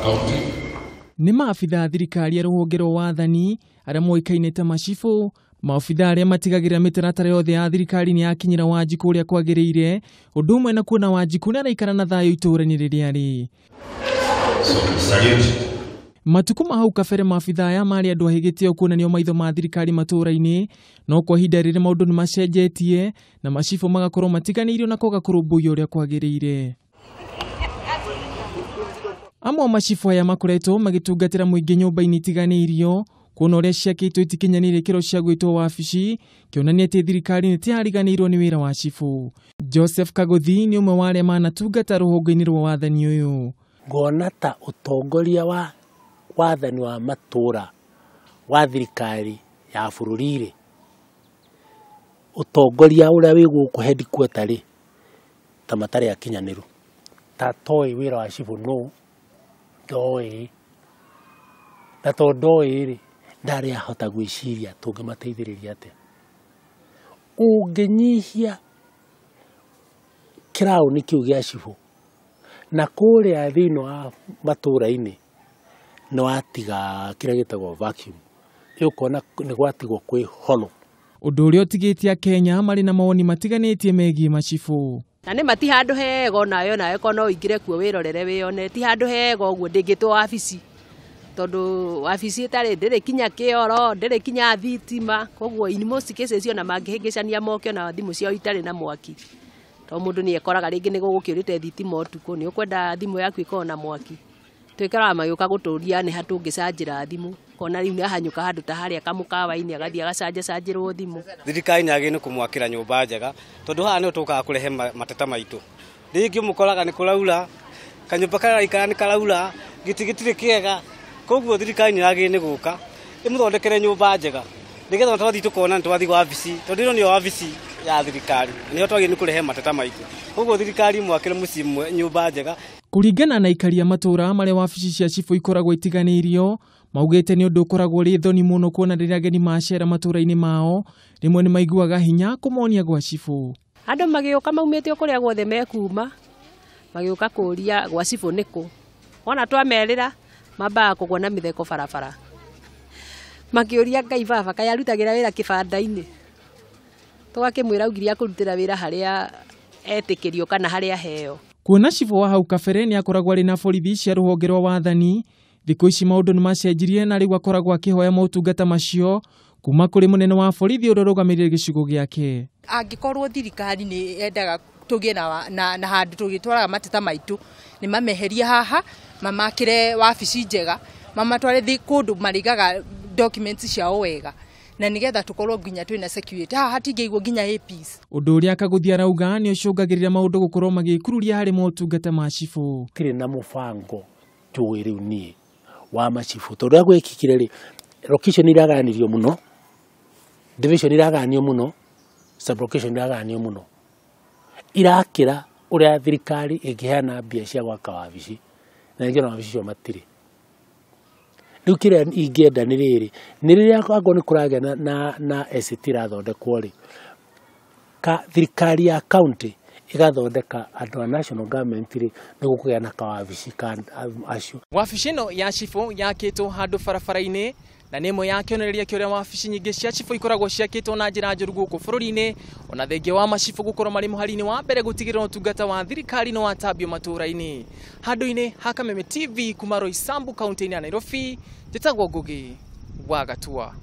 County. Nĩ maabitha thirikari ya rũhonge rwa wathani arĩa moĩkaine ta macibũ, maobitha arĩa matigagĩrĩra mĩtaratara yothe ya thirikari nĩ yakinyĩra Wanjikũ ũrĩa kwagĩrĩire, ũndũ ũmwe na kuona Wanjikũ nĩ araikara na thayũ itũũra-inĩ rĩrĩa arĩ. So, salute. Matukũ ma hau kabere maabitha aya marĩ andũ ahĩgĩte kuonanio maitho ma thirikari matũũra-inĩ, no kwa ihinda rĩrĩ maũndũ nĩ macenjetie na macibũ magakorwo matiganĩirio na kwaga kũrũmbũiyo ũrĩa kwagĩrĩire. Amwe a macibũ aya makoretwo magĩtungatĩra mũingĩ nyũmba-inĩ itiganĩirio, kuona ũrĩa ciakĩtwo itikinyanĩirie ikĩro cia gwĩtwo wabici, kĩonania atĩ thirikari nĩ yariganĩirwo nĩ wĩra wa cibũ. Joseph Kaguthi nĩ ũmwe wa arĩa manatungata rũhonge-inĩ rwa wathani ũyũ. Ngona ta ũtongoria wa wathani wa matũra wa thirikari ya bũrũri-rĩ, ũtongoria ũrĩa wĩ gũkũ headquarter rĩ, ta matarĩ akinyanĩru, ta toĩ wĩra wa cibũ nũ, ndoĩ, na tondũ ndoĩ rĩ, ndarĩ ahota gwĩciria tũngĩmateithĩrĩria atĩa. Ũngĩnyihia kĩraũni kĩu gĩa cibũ na kũrĩa thĩinĩ wa matũra-inĩ nĩ watiga kĩrĩa gĩtagwo vacuum, ũkona nĩ gwatigwo kwĩ hollow. Ũndũ ũrĩa ũtigĩtie Akenya marĩ na mawoni matiganĩtie megiĩ macibũ. Na nĩ mati handũ hega onawe onawe ko no ũingĩre kuo wĩrorere wĩyone, ti handũ hega ũguo ndĩngĩtwo wabici, tondũ wabici ĩtarĩ ndĩrĩ kinya kĩoro, ndĩrĩ kinya thitima, koguo in most cases ona mangĩhĩngĩcania moke ona thimũ ciao itarĩ na mwaki, tondũ mũndũ nĩ ekoraga rĩngĩ nĩ gũgũkĩũrĩte thitima ũtukũ, nĩ ũkwenda thimũ yaku ĩkorwo na mwaki. Twĩkaraga magĩũka gũtũria nĩ ha tũngĩcanjĩra thimũ, kona rĩu nĩ ahanyũka handũ ta harĩa kamũkawa-inĩ agathiĩ agacanjacanjĩrwo thimũ. Thirikari nĩ yagĩrĩirwo nĩ kũmwakĩra nyũmba njega, tondũ haha nĩho tũkaga kũrehe mateta maitũ. Rĩngĩ mũkoraga nĩ kũraura, kanyũmba karĩa araikara nĩ karaura, gĩtĩ gĩtirĩ kĩega, koguo thirikari nĩ yagĩrĩirwo nĩ gũka ĩmũthondekere nyũmba njega, nĩgetha ona twathiĩ tũkona nĩ twathiĩ wabici, tondũ ĩno nĩyo wabici ya thirikari, nĩho twagĩrĩirwo nĩ kũrehe mateta maitũ. Koguo thirikari ĩmwakĩre mũciĩ nyũmba njega. Kũringana na aikari a matũũra marĩa wabici cia cibũ ikoragwo itiganĩirio, maugĩte nĩ ũndũ ũkoragwo ũrĩ thoni mũno kuona rĩrĩa ageni macera matũũra-inĩ mao, rĩmwe nĩ maiguaga hinya kũmonia gwa cibũ. Andũ magĩũka maumĩte o kũrĩa guothe mekuma, magĩũka kũũria gwa cibũ nĩkũ. Wona twamerĩra, mambaga kũgwa na mĩtheko barabara. Makĩũria Ngai baba kaĩ arutagĩra wĩra kĩbanda-inĩ. Tũgakĩmwĩra augire akũrutĩra wĩra harĩa etĩkĩrio kana harĩa aheo. Kuona cibũ wa hau kabere nĩ akoragwo arĩ na borithi cia rũhonge rwa wathani, thikũ ici maũndũ nĩ macenjirie na rĩu akoragwo akĩhoya motungata macio kuma kũrĩ mũnene wa borithi ũrĩa ũrũgamĩrĩire gĩcigo gĩake. Angĩkorwo thirikari nĩ yendaga tũgĩe na handũ tũgĩtwaraga mateta maitũ, nĩ mameherie haha, mamakĩre wabici njega, mamatware kũndũ marĩigaga documents ciao wega, na nĩgetha tũkorwo nginya twĩna security. Haha hatingĩigwo nginya APs. Ũndũ ũrĩa Kaguthi arauga nĩ ũcũngagĩrĩria maũndũ gũkorwo magĩkururia harĩ motungata ma cibũ. Tirĩ na mũbango njũĩ rĩu niĩ wa macibũ, tondũ ũrĩa gwekĩkire rĩ, location iragayanĩrio mũno, division iragayanio mũno, sub-location iragayanio mũno, irakĩra ũrĩa thirikari ĩngĩheana mbia cia gwaka wabici, na ningĩ ona wabici icio matirĩ. Rĩu kĩrĩa ingĩenda nĩ rĩrĩ, nĩ rĩrĩa angorwo nĩ kũragĩa na SAT irathondekwo rĩ, thirikari ya county ĩgathondeka andũ a national government rĩ, nĩ gũkũgĩa na kawabici ka acio. Wabici ĩno ya cibũ yakĩtwo handũ barabara-inĩ na nĩ ĩmwe ya kĩonereria kĩa ũrĩa wabici nyingĩ cia cibũ ikoragwo ciakĩtwo na njĩra njũru gũkũ bũrũri-inĩ, ona thengia wa macibũ gũkorwo marĩ mũhari-inĩ wa mbere gũtigĩrĩra ũtungata wa thirikari nĩ watambio matũũra-inĩ. Handũ-inĩ ha Kameme TV kuma Roysambu kaunti-inĩ ya Nairobi, njĩtagwo Ngugi wa Gatua.